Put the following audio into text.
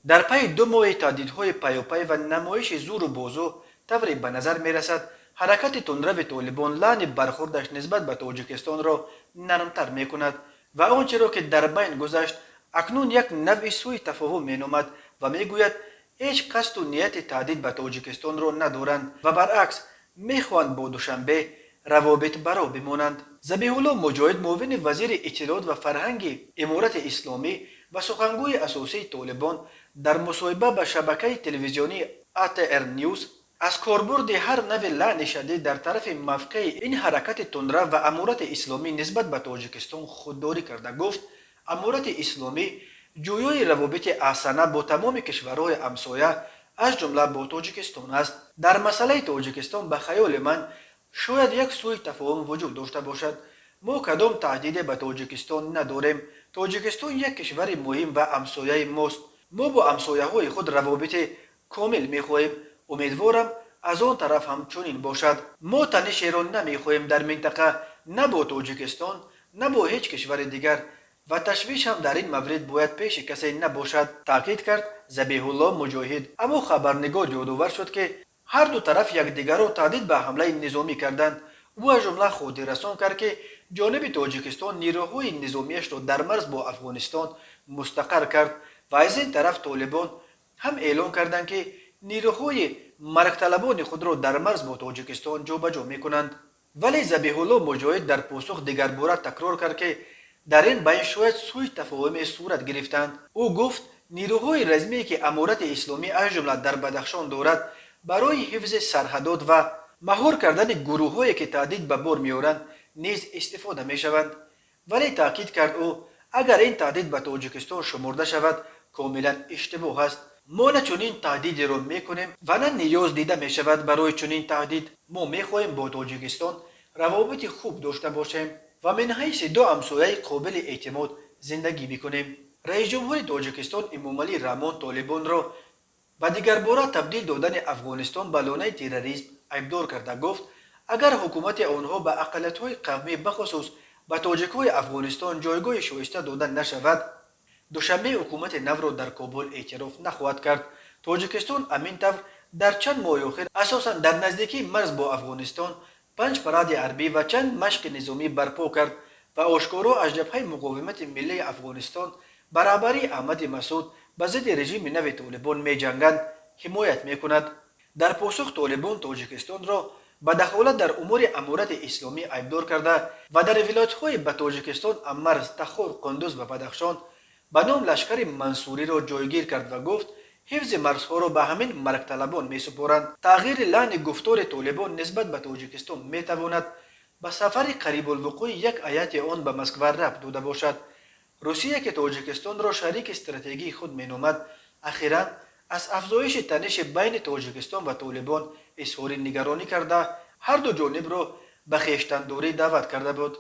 Дар пайи 2 моҳи таҳдидҳои пайопай ва намоиши зӯру бозу, тавре ба назар мерасад, ҳаракати тундрави Толибон лаҳни бархурдаш нисбат ба Тоҷикистонро нармтар мекунад ва он чиро, ки дар байн гузашт, акнун як навъи сӯи тафоҳум меномад ва мегӯяд, ҳеҷ қасду нияти таҳдид ба Тоҷикистонро надоранд ва баръакс мехоҳанд бо Душанбе равобит баро бимонанд. Забиҳулло Муҷоҳид, муовини вазири иттилоот ва фарҳанги Иморати Исломӣ ва сухангӯи асосии Толибон, дар мусоҳиба ба шабакаи телевизионии АТР Ньюс аз корбурди ҳар нави лаҳни шадид дар тарафи мавқеи ин ҳаракати тундрав ва Аморати Исломӣ нисбат ба Тоҷикистон худдорӣ карда гуфт, Аморати Исломӣ ҷӯёи равобити аҳсана бо тамоми кишварҳои ҳамсоя, аз ҷумла бо Тоҷикистон аст. Дар масъалаи Тоҷикистон, ба хаёли ман, шояд як сӯи тафоҳум вуҷуд дошта бошад. Мо кадом таҳдиде ба Тоҷикистон надорем. Тоҷикистон як кишвари муҳим ва ҳамсояи мост. Мо бо ҳамсояҳои худ равобити комил мехоҳем. Умедворам, аз он тараф ҳам чунин бошад. Мо танишеро намехоҳем дар минтақа, на бо Тоҷикистон, на бо ҳеҷ кишвари дигар, ва ташвиш ҳам дар ин маврид бояд пеши касе набошад, таъкид кард Забиҳулло Муҷоҳид. Аммо хабарнигор ёдовар шуд, ки ҳарду тараф якдигарро таҳдид ба ҳамлаи низомӣ карданд. Ӯ аз ҷумла хотиррасон кард, ки ҷониби Тоҷикистон нирӯҳои низомиашро дар марз бо Афғонистон мустақар кард ва аз ин тараф Толибон ҳам эълон карданд, ки нирӯҳои маргталабони худро дар марз бо Тоҷикистон ҷобаҷо мекунанд. Вале Забиҳулло Муҷоҳид дар посух дигарбора такрор кард, ки дар ин байн шояд сӯи тафоҳуме сурат гирифтанд. Ӯ гуфт, нирӯҳои размие, ки Аморати Исломӣ аз ҷумла дар Бадахшон дорад, барои ҳифзи сарҳадот ва маҳор кардани гурӯҳҳое, ки таҳдид ба бор меоранд, низ истифода мешаванд. Вале, таъкид кард ӯ, агар ин таҳдид ба Тоҷикистон шумурда шавад, комилан иштибоҳ аст. Мо на чунин таҳдидеро мекунем ва на ниёз дида мешавад барои чунин таҳдид. Мо мехоҳем бо Тоҷикистон равобити хуб дошта бошем ва мин ҳайси ду ҳамсояи қобили эътимод зиндагӣ бикунем. Раисҷумҳури Тоҷикистон Эмомалӣ Раҳмон Толибонро ба дигарбора табдил додани Афғонистон ба лонаи терроризм айбдор карда гуфт, агар ҳукумати онҳо ба ақаллиятҳои қавмӣ, бахусус ба тоҷикҳои Афғонистон, ҷойгоҳи шоиста дода нашавад, Душанбе ҳукумати навро дар Кобул эътироф нахоҳад кард. Тоҷикистон ҳамин тавр дар чанд моҳи охир асосан дар наздикии марз бо Афғонистон панҷ паради ҳарбӣ ва чанд машқи низомӣ барпо кард ва ошкоро аз Ҷабҳаи муқовимати миллии Афғонистон ба раҳбарии Аҳмади Масуд ба зидди режими нави Толибон меҷанганд, ҳимоят мекунад. Дар посух Толибон Тоҷикистонро ба дахолат дар умури Аморати Исломӣ айбдор карда ва дар вилоятҳои ба Тоҷикистон ҳаммарз Тахор, Қундуз ва Бадахшон ба ном Лашкари Мансуриро ҷойгир кард ва гуфт, ҳифзи марзҳоро ба ҳамин маргталабон месупоранд. Тағйири лаҳни гуфтори Толибон нисбат ба Тоҷикистон метавонад ба сафари қарибулвуқӯи як ҳайати он ба Москва рабт дода бошад. Русия, ки Тоҷикистонро шарики стратегии худ меномад, ахиран аз афзоиши таниши байни Тоҷикистон ва Толибон изҳори нигаронӣ карда, ҳарду ҷонибро ба хештандорӣ даъват карда буд.